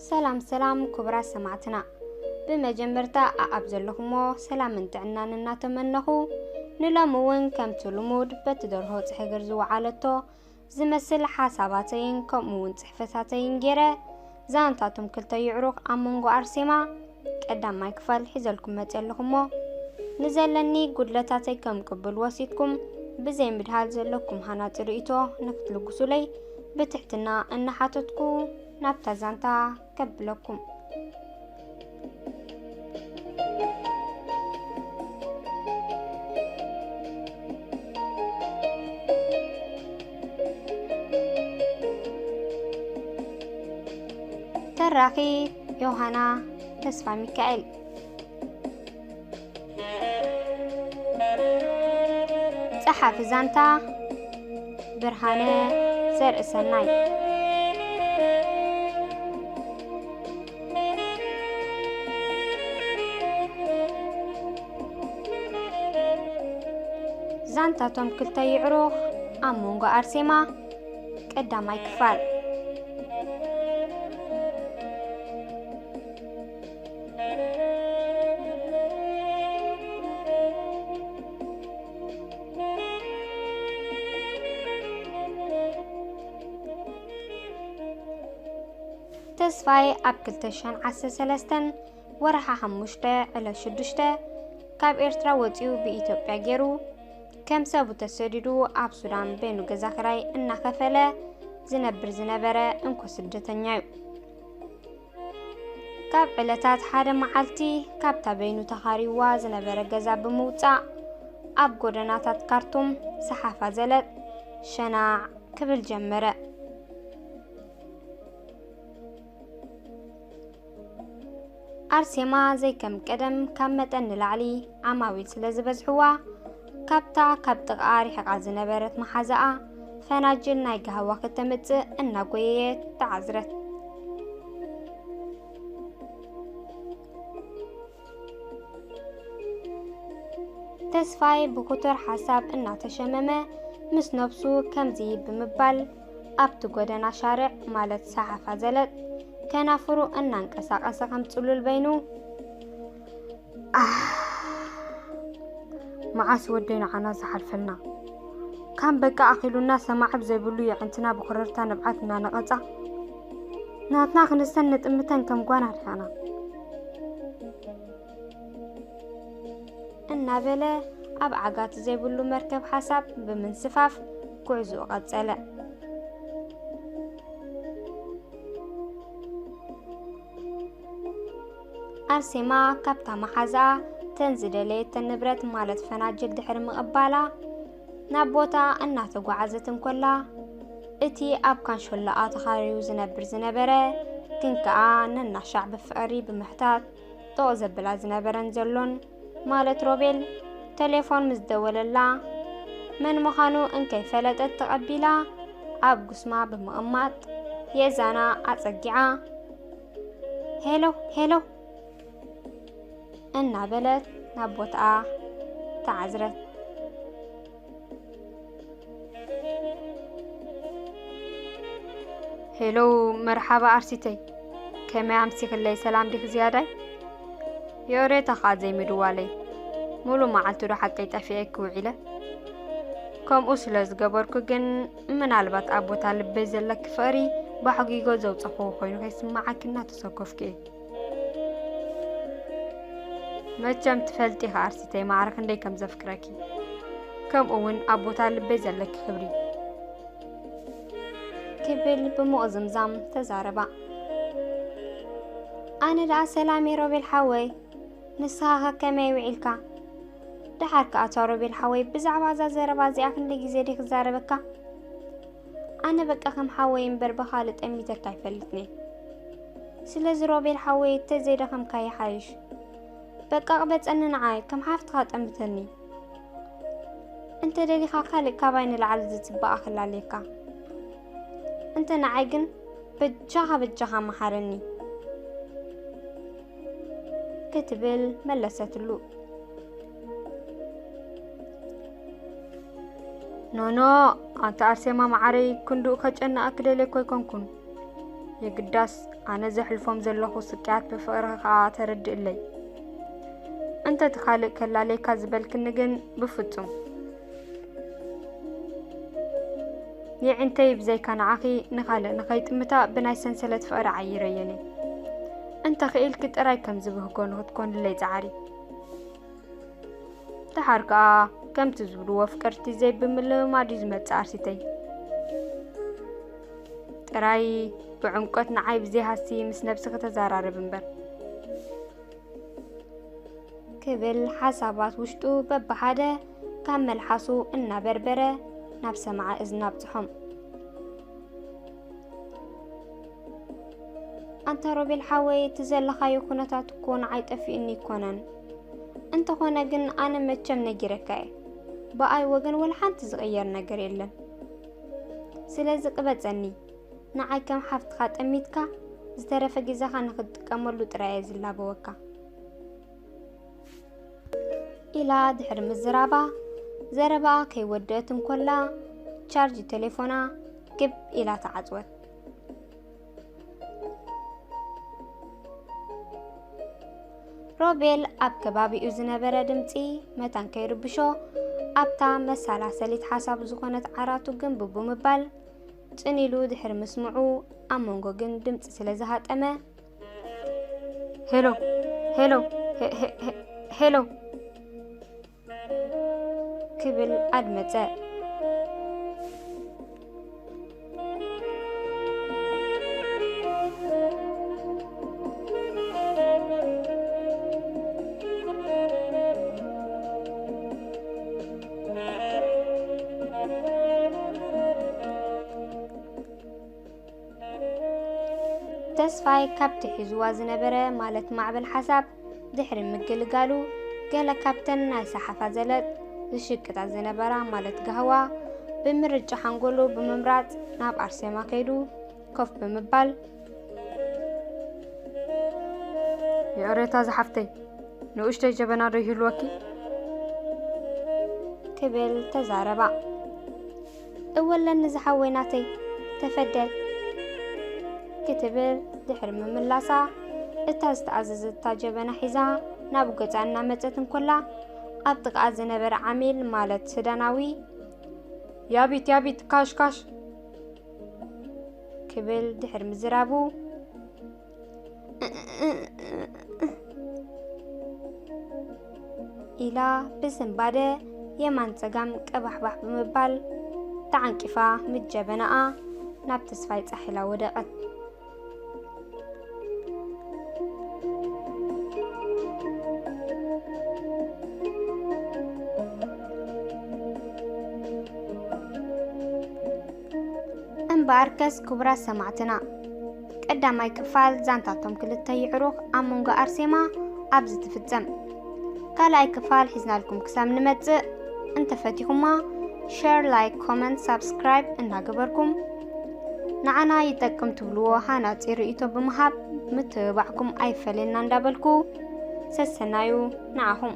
ሰላም ሰላም ክቡራት ሰማዕትና፣ ብመጀመርታ ኣኣብ ዘለኹሞ ሰላምን ጥዕናን እናተመነኹ፣ ንሎሚ እውን ከምቲ ልሙድ በቲ ደርሆ ጽሕግር ዝወዓለቶ ዝመስል ሓሳባተይን ከምኡ እውን ጽሕፈታተይን ገይረ፣ ዛንታቶም ክልተ ይዕሩኽ ኣብ መንጎ ኣርሴማ ቀዳማይ ክፋል ሒዘልኩም መጽየ ኣለኹ እሞ፣ ንዘለኒ ጉድለታተይ ከም ቅብል ወሲድኩም ብዘይ ምድሃል ዘለኩም ሃናጺ ርእይቶ ንክትልግሱለይ ብትሕትና እናሓተትኩ፣ ናብታ ዛንታ ከብለኩም። ተራኺት ዮሃና ተስፋ ሚካኤል። ጸሓፊ ዛንታ ብርሃነ ዘርእሰናይ። ዛንታቶም ክልተ ይዕሩኽ ኣብ መንጎ ኣርሴማ ቀዳማይ ክፋል። ተስፋይ ኣብ ክልተ ሽሕን ዓሰርተ ሰለስተን ወርሓ ሓሙሽተ ዕለት ሽዱሽተ ካብ ኤርትራ ወጺኡ ብኢትዮጵያ ገይሩ ከም ሰቡ ተሰዲዱ ኣብ ሱዳን በይኑ ገዛ ክራይ እናኸፈለ ዝነብር ዝነበረ እንኮ ስደተኛ እዩ። ካብ ዕለታት ሓደ መዓልቲ ካብታ በይኑ ተኻሪዋ ዝነበረ ገዛ ብምውጻእ ኣብ ጎደናታት ካርቱም ሰሓፋ ዘለጥ ሸናዕ ክብል ጀመረ። ኣርሴማ ዘይከም ቀደም ካብ መጠን ንላዕሊ ዓማዊል ስለ ዝበዝሕዋ፣ ካብታ ካብ ጥቓኣ ርሒቓ ዝነበረት መሓዛኣ ፈናጅል ናይ ጋህዋ ከተምጽእ እናጎየየት ተዓዝረት። ተስፋይ ብክቱር ሓሳብ እናተሸመመ ምስ ነብሱ ከምዚ ብምባል ኣብቲ ጎደና ሻርዕ ማለት ሰሓፋ ዘለጥ ከናፍሩ እናንቀሳቐሰ ከም ጽሉል በይኑ፣ ኣህ፣ መዓስ ወደይ ንዓና ዝሓልፈልና? ካም በቃ ኣኺሉና ሰማዕብ ዘይብሉ የዕንትና ብኮረርታ ንብዓት እናነቐጻ ናትና ክንስተን ንጥምተን ከም ጓና ርሒቕና። እናበለ ኣብ ዓጋቲ ዘይብሉ መርከብ ሓሳብ ብምንስፋፍ ጉዕዞኡ ቀጸለ። ኣርሴማ ካብታ መሓዛኣ ተን ዝደለየተን ንብረት ማለት ፈናጅል ድሕሪ ምቕባላ ናብ ቦታ እናተጓዓዘት እንኮላ፣ እቲ ኣብ ካንሾላኣ ተኻርዩ ዝነብር ዝነበረ ግን ከኣ ነናሻዕ ብፍቕሪ ብምሕታት ጥቕ ዘብላ ዝነበረን ዘሎን ማለት ሮቤል ተሌፎን ምስ ደወለላ፣ መን ምዃኑ እንከይፈለጠት ተቐቢላ ኣብ ጉስማ ብምቕማጥ የእዛና ኣጸጊዓ፣ "ሄሎ፣ ሄሎ!" እናበለት ናብ ቦታኣ ተዓዝረት። ሄሎ፣ መርሓባ ኣርሲተይ፣ ከመይ ኣምሲኽለይ? ሰላም ዲኺ ዝያዳይ? የኦሬታ ኸኣ ዘይምድዋለይ፣ ሙሉ መዓልቲ ዶ ሓቀይ ጠፊኤኪ ውዒለ? ከምኡ ስለ ዝገበርኩ ግን፣ ምናልባት ኣብ ቦታ ልበይ ዘለኪ ፍቕሪ ባሕጒጎ ዘውጸኽዎ ኮይኑ ከይስምዓኪ እናተሰከፍኩ እየ። መቸም ትፈልጢ ኢኺ ኣርሲተይ፣ ማዕረ ክንደይ ከም ዘፍቅረኪ፣ ከምኡ እውን ኣብ ቦታ ልበይ ዘለኪ ክብሪ። ክብል ብምቕዝምዛም ተዛረባ። ኣነ ደኣ ሰላም እየ ሮቤል ሓወይ፣ ንስኻ ከ ከመይ ውዒልካ? ደሓር ከኣ ኣታ ሮቤል ሓወይ፣ ብዛዕባ እዛ ዘረባ እዚኣ ክንደይ ግዜ ድየ ክዛረበካ? ኣነ በቃ ከም ሓወይ እምበር ብኻልእ ጠሚተካ ኣይፈልጥን እየ። ስለዚ ሮቤል ሓወይ፣ ተዘይደኸምካ ይሓይሽ። በቃ ቅበጸኒ ንዓይ፣ ከም ሓፍትኻ ጠምተኒ። እንተ ደሊኻ ካልእ ካባይ ንላዕሊ ዝጽበኣ ክላለየካ። እንተ ንዓይ ግን በጃኻ በጃኻ መሓረኒ። ክትብል መለሰትሉ። ኖኖ፣ ኣንታ ኣርሴማ መዓረይ፣ ክንድኡ ከጨንኣኪ ደልየ እኮ ኣይኮንኩን። የግዳስ ኣነ ዘሕልፎም ዘለኹ ስቅያት ብፍቕሪ ከኣ ተረድእለይ። እንተ እቲ ካልእ ከላለየካ ዝበልክኒ ግን ብፍጹም። የዒንተይ ብዘይካ ንዓኺ ንኻልእ ንኸይጥምታ ብናይ ሰንሰለት ፍቕሪ ዓይረየን እየ። እንተ ኽኢልኪ ጥራይ ከም ዝብህጎ ንኽትኮንለይ ጸዓሪ። ደሓር ከኣ ከምቲ ዝብልዎ ፍቅርቲ ዘይብምልምማድ እዩ ዝመጽእ ኣርሲተይ። ጥራይ ብዕምቆት ንዓይ ብዘይሃሲ ምስ ነብስኺ ተዘራረብ እምበር። ክብል ሓሳባት ውሽጡ በብሓደ ካብ መልሓሱ እናበርበረ ናብ ሰማዓ እዝና ኣብጽሖም። ኣንታ ሮቤል ሓወይ፣ እቲ ዘለኻዮ ኩነታት እኮ ንዓይ ጠፊኡኒ ኣይኮነን። እንተኾነ ግን ኣነ መቸም ነጊረካ እየ። ብኣይ ወገን ወላ ሓንቲ ዝቕየር ነገር የለን። ስለዚ ቅበጸኒ። ንዓይ ከም ሓፍትኻ ጠሚትካ፣ ዝተረፈ ግዜኻ ንኽትጥቀመሉ ጥራይ እየ ዝላበወካ። ኢላ ድሕሪ ምዝራባ፣ ዘረባኣ ከይወደአት እንኮላ፣ ቻርጅ ቴሌፎና ግብ ኢላ ተዓጽወት። ሮቤል ኣብ ከባቢኡ ዝነበረ ድምጺ መታን ከይርብሾ፣ ኣብታ መሳላሰሊት ሓሳብ ዝኾነት ዓራቱ ግንብቡ ምባል፣ ጽን ኢሉ ድሕሪ ምስምዑ፣ ኣብ መንጎ ግን ድምጺ ስለ ዝሃጠመ፣ "ሄሎ፣ ሄሎ፣ ሄ-፣ ሄ-፣ ሄ-፣ ሄሎ!" ክብል ኣድመጸ። ተስፋይ ካብቲ ሒዝዋ ዝነበረ ማለት ማዕበል ሓሳብ ድሕሪ ምግልጋሉ፣ ገለ ካብተን ናይ ሰሓፋ ዘለጥ ዝሽቅጣ ዝነበራ ማለት ጋህዋ ብምርጫ ሓንጎሉ ብምምራጽ ናብ ኣርሴማ ከይዱ ኮፍ ብምባል፣ "ይቕሬታ ዝሓፍተይ፣ ንኡሽተይ ጀበና ዶ ይህልወኪ?" ክብል ተዛረባ። "እወ ኣለኒ ዝሓወይ ናተይ፣ ተፈደል" ክትብል ድሕሪ ምምላሳ፣ እታ ዝተኣዘዘታ ጀበና ሒዛ ናብ ገጻ እናመጸት እንኮላ፣ ኣብ ጥቓኣ ዝነበረ ዓሚል ማለት ሱዳናዊ፣ "ያቢት፣ ያቢት፣ ካሽ፣ ካሽ!" ክብል ድሕሪ ምዝራቡ፣ ኢላ ብስንባደ የማን ጸጋም ቀባሕባሕ ብምባል ተዓንቂፋ ምስ ጀበናኣ ናብ ተስፋይ ጻሕ ኢላ ወደቐት። እምበኣርከስ ክቡራት ሰማዕትና፣ ቀዳማይ ክፋል ዛንታቶም ክልተ ይዕሩኽ ኣብ መንጎ ኣርሴማ ኣብዚ ትፍጸም። ካልኣይ ክፋል ሒዝናልኩም ክሳብ ንመጽእ፣ እንተፈቲኹማ፣ ሸር፣ ላይክ፣ ኮመንት፣ ሳብስክራይብ እናገበርኩም ንዓና ይጠቅም ትብልዎ ሃናጺ ርእይቶ ብምሃብ ምትብባዕኩም ኣይፈለየና እንዳበልኩ፣ ሰሰናዩ ንዓኹም።